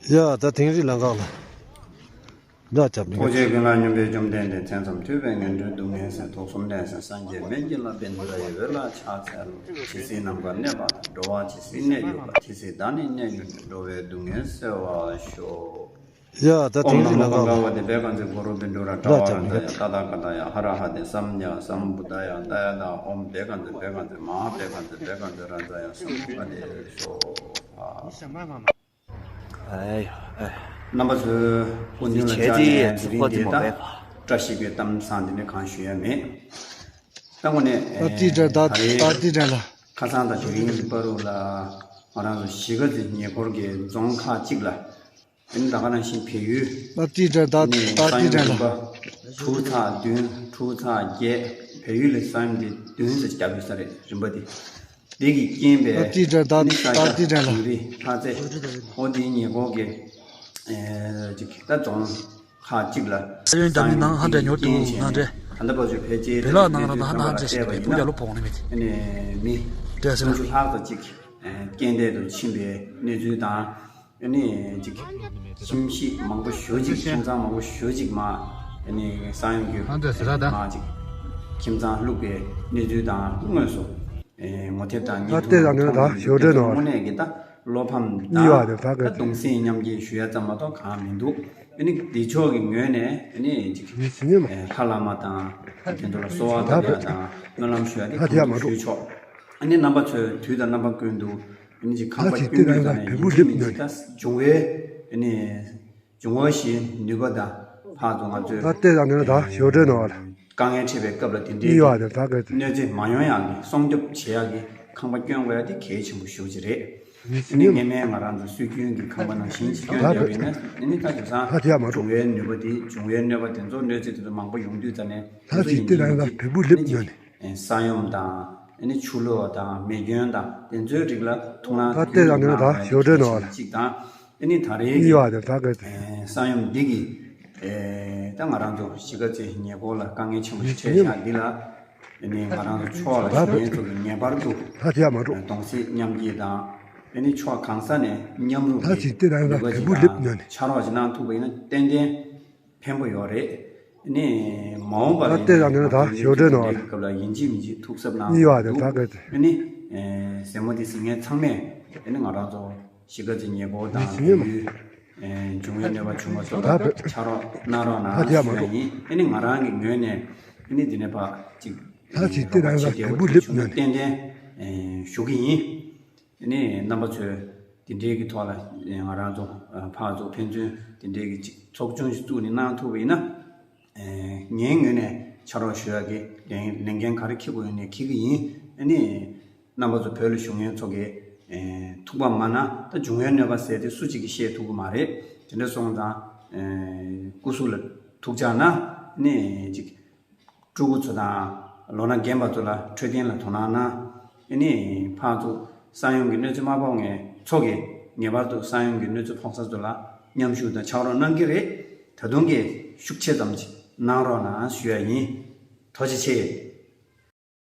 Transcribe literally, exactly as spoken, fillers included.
ཡ་ད་དིང་རི་ལ་འགག་ལ། འདྲ་ཁྱབ་ནི། ཐུགས་རྗེ་ཀུན་ལ་སྙོམས་པའི་བཅོམ་ལྡན་འདས། མཚན་ཙམ་ཐོས་པས་ངན་འགྲོའི་སྡུག་བསྔལ་སེལ། དུག་གསུམ་ལས་སེལ་སངས་རྒྱས་སྨན་གྱི་བླ་མ། བཻ་ཌཱུརྱ་ཡི་འོད་ལ་ཕྱག་འཚལ་ལོ། ཇི་སྲིད་ནམ་མཁའ་གནས་པ་དང་། འགྲོ་བ་ཇི་སྲིད་གནས་གྱུར་པ། དེ་སྲིད་བདག་ནི་གནས་གྱུར་ནས། འགྲོ་བའི་སྡུག་བསྔལ་སེལ་བར་ཤོག། ཡ་ད་ཨོཾ་དིང་རི་ན་ལ་མོ་འགག་ལ། ག་བ་ཏི་བེ་ག་ཛི་གུ་རུ་བཻ་ཌཱུརྱ་ཏྲ་ཝ་ར་ཛ་ཡ་ཏ་ཐཱ་ག་ཏཱ་ཡ་ཧ་ར་ཧ་ཏེ་སཾ་མ་ཡ་སཾ་བུདྡྷཱ་ཡ་ཏཱ་ཡ་ཏཱ། ཨོཾ་བེ་ག་ཛི་བེ་ག་ཛི་མ་ཧཱ་བེ་ག་ཛི་བེ་ག་ཛི་ར་ཛ་ཡ་སཾ་བུདྡྷཱ་ཏེ་སྭཱ་ཧཱ། ཨེ་ཡ་ཨེ། རྣམ་པ་ཚོའི་སྐུ་མདུན་ལ་བཅར་ནས་དེ་རིང་འདི་ལྟ་བཀྲ་ཤིས་པའི་གཏམ་བཟང་འདི་ནས་གང་ཞུ་ཡ་མེད། ད་དངོས་གནས་ད་ཏི་ཏྲ་ད་ད་ཏི་ཏྲ་ལ། ཁ་སང་དང་དེ་རིང་གི་བར་དུ་ལ་ང་རང་ཚོ་གཞིས་ཀ་རྩེ་ཉེ་འཁོར་གྱི་རྫོང་ཁག་ཅིག་ལ། དེ་ནི་ད་ག་ནང་བཞིན་བལ་ཡུལ་ད་ཏི་ཏྲ་ད་ནས་ད་ས་ཏི་ཡོམ་ཏྲ་ལ། རིམ་པ་དྲུག་ཚེག་བདུན་དྲུག་ཚེག་བརྒྱད། བལ་ཡུལ་ལ་ས་ཡོམ་དེ་བདུན་ཙམ་བརྒྱབ་ཡོད་ས་རེད། རིམ་པ་དེ། དེ་གི་རྐྱེན་པས་ད་ཏི་ཏྲ་ད་ནི་ས་ད་ཆ་ཏི་ཏྲ་ལ། དིང་རི་ལྷ་རྩེ་ཨོ་དེའི་ཉེ་འཁོར་གྱི་ཨེ་ཅིག་ད་རྫོང་ཁག་ཅིག་ལ་ས་ཡོམ་བརྒྱབ་ནས་ནང་ཧ་འདྲ་ཉོ་འདུག་ན་འདྲ། ད་ལྟ་བར་དུ་ཕལ་ཆེར་བེ་ལག་ནང་ར་ད་ཧ་ན་ཧ་འདྲ་ཞིག་བལ་པོ་རྒྱ་ལོ་ཕོག་ནི་མེད་དེ། ཨ་ནི་མི་བརྒྱད་ཅུ་ལྷག་ཙམ་ཅིག་རྐྱེན་འདས་སུ་ཕྱིན་པའི་གནས་ཚུལ་དང་། ཨ་ནི་ཅིག་ཁྱིམ་གཞིས་མང་པོ་ཞེ་ཅིག་ཁྱིམ་ཚང་མང་པོ་ཞེ་ཅིག་མར་ཨ་ནི་ས་ཡོམ་གྱིས་མར་ཅིག་ཁྱིམ་ཚང་བླུགས་པའི་གནས་ཚུལ་དང་དངོས་སུ་ངོ་དེབ་དང་བརྙན་ཐུང་ནང་མཐོང་མྱོང་། དངོས་གནས་ཀྱི་ད་བློ་ཕམ་དང་ད་གདུང་སེམས་མཉམ་སྐྱེད་ཞུ་ཡ་ཙམ་མ་གཏོགས་གང་མི་འདུག་ཨ་ནི་བདེ་མཆོག་གི་ངོས་ནས་ཨ་ནི་ཅིག་ལྷ་བླ་མ་དང་དེ་ཚོ་ལ་གསོལ་བ་བཏབ་ཡ་དང་སྨོན་ལམ་ཞུ་ཡ་དེ་གང་ཐུབ་ཞུས་ཆོག་ཨ་ནི་རྣམ་པ་ཚོས་དུས་དང་རྣམ་པ་ཀུན་ཏུ་ཨ་ནི་ཅིག་ཁང་པ་སྐྱོན་རྒྱུ་དང་ནས་ཡིན་གཅིག་མིན་གཅིག་ད་འབྱུང་བའི་ཨ་ནི་འབྱུང་བ་བཞིའི་ནུས་པ་དང་ཕར་ཚུར་ང་ཚོས་ད་ལྟའི་དང་ནི་ད་ཞོ་འདྲེ་ནོར་དཀའ་ངལ་འཕྲད་པའི་སྐབས་ལ་དེ་འདྲའི་གནོད་འཚེ་མ་ཡོང་ཡག་གི་སྲུང་སྐྱོབ་བྱེད་ཡག་གི་ཁང་པ་སྐྱོན་དགོས་ཡག་དེ་གལ་ཆེན་པོ་ཞེ་ཅིག་རེད། ཨ་ནི་སྔོན་མའི་ང་རང་ཚོ་སྲོལ་རྒྱུན་གྱི་ཁང་པ་ནང་བཞིན་ཅིག་སྐྱོན་བསྡད་པ་ཡིན་ན་ཨ་ནི་ད་དེང་སང་འབྱུང་བའི་ནུས་པ་དེ་འབྱུང་བའི་གནོད་པ་དེ་ཚོ་གནོད་འཚེ་དེ་ཚོ་མང་པོ་ཡོང་དུས་ད་ནས་དེ་ཚོ་ཡིན་གཅིག་མིན་གཅིག་ཨ་ནི་ཅིག་ས་ཡོམ་དང་ཨ་ནི་ཆུ་ལོག་དང་མེ་སྐྱོན་དང་དེ་ཚོའི་རིགས་ལ་ཐུགས་སྣང་ད་ལྟའི་དང་ནི་ད་ཞོ་འདྲེ་ནོར་ཅིག་དང་ཨ་ནི་ད་རེས་ཀྱི་ཨེ་ས་ཡོམ་འདི་གི་ཨེ་ད་ང་རང་ཚོ་གཞིས་ཀ་རྩེ་ཉེ་འཁོར་ལ་དཀའ་ངལ་ཆེན་པོ་ཞིག་འཕྲད་བཞག་འདི་ལ་ཨ་ནི་ང་རང་ཚོ་ཕྱོགས་ལ་ད་བཞུགས་མཁན་ཚོ་གི་ངེས་པར་དུ་ད་དེ་ཡང་མ་འགྲོ། གདུང་སེམས་མཉམ་སྐྱེད་དང་ཨ་ནི་ཕྱོགས་གང་ས་ནས་མཉམ་རུབ་ད་ཀྱི་ཅིག་དེ་རང་ལ་ནུས་པ་བལ་པོ་ཅིག་ལེབ་དང་ཉོ་ནས་ཕྱག་རོགས་ཅིག་གནང་ཐུབ་པ་ཡིན་ན་ཏན་ཏན་ཕན་པོ་ཡོད་རེད། ཨ་ནི་མ་འོངས་པ་ལ་ད་ལྟའི་ཡང་ནི་ད་ཞོ་འདྲེ་ནོར་སྐབས་ལ་ཡིན་གཅིག་མིན་གཅིག་ཐུགས་གཟབ་གནང་གནང་ཡོད་རེད། ད་དགོས་གལ་ཏེ་ཨ་ནི་ཟེ་མོ་དེ་ཟིན་མཁན་ཚང་མས་ཨ་ནི་ང་རང་ཚོ་གཞིས་ཀ་རྩེ་ཉེ་འཁོར་དང་ཡུལ་འབྱུང་བའི་གནོད་པ་བྱུང་བ་ཚོ་ལ་ཕྱག་རོགས་གནང་རོགས་གནང་ཞུ་ཡ་ཡིན། ཨ་ནི་ང་རང་གི་ངོས་ནས་ཨ་ནི་འདི་ནས་ཕར་ཅིག་ད་ཅིག་ལྟ་རང་ལ་བལ་པོ་ལེབ་ཉོ་ནས་ཏན་ཏན་ཞུ་གི་ཡིན། ཨ་ནི་རྣམ་པ་ཚོས་འདི་འདྲའི་གི་ཐོག་ལ་ང་རང་ཚོ་ཕར་ཚུར་ཕན་ཚུན་འདི་འདྲའི་གི་ཅིག་ཚོགས་ཆུང་ཞིག་བཙུགས་ནས་གནང་ཐུབ་པ་ཡིན་ན། ངའི་ངོས་ནས་ཕྱག་རོགས་ཞུ་ཡག་གི་ལས་ལས་འགན་ག་རེ་འཁྱེར་དགོས་ཡོད་ནས་འཁྱེར་གི་ཡིན། ཨ་ནི་རྣམ་པ་ཚོ་བོད་ལ་བཞུགས་མཁན་ཚོ་གིས་ཐུགས་ཕམ་མ་གནང་། ད་འབྱུང་བའི་གནོད་པ་ཟེར་དེ་སུ་གཅིག་གིས་བཤད་ཐུབ་ཀྱི་མ་རེད། དེ་འདྲ་སོང་ཙང་སྐུ་གཟུགས་ལ་ཐུགས་ཅག་གནང་། ཨ་ནི་ཅིག་སྤྲུལ་སྐུ་ཚོ་དང་ལོ་ན་རྒན་པ་ཚོ་ལ་འཕྲོད་བསྟེན་ལ་དོ་སྣང་གནང་། ཨ་ནི་ཕར་ཚུར་ས་ཡོམ་གྱི་གནོད་འཚེ་མ་ཕོག་མཁན་ཚོ་གིས་ངེས་པར་དུ་ས་ཡོམ་གྱི་གནོད་འཚེ་ཕོག་ས་ཚོ་ལ་མཉམ་ཞུགས་དང་ཕྱག་རོགས་གནང་གི་རེད། ད་དུང་གི་ཤུགས་ཆེ་ཙམ་ཅིག་གནང་རོགས་གནང་ཞུ་ཡ་ཡིན། ཐུགས་རྗེ་ཆེ།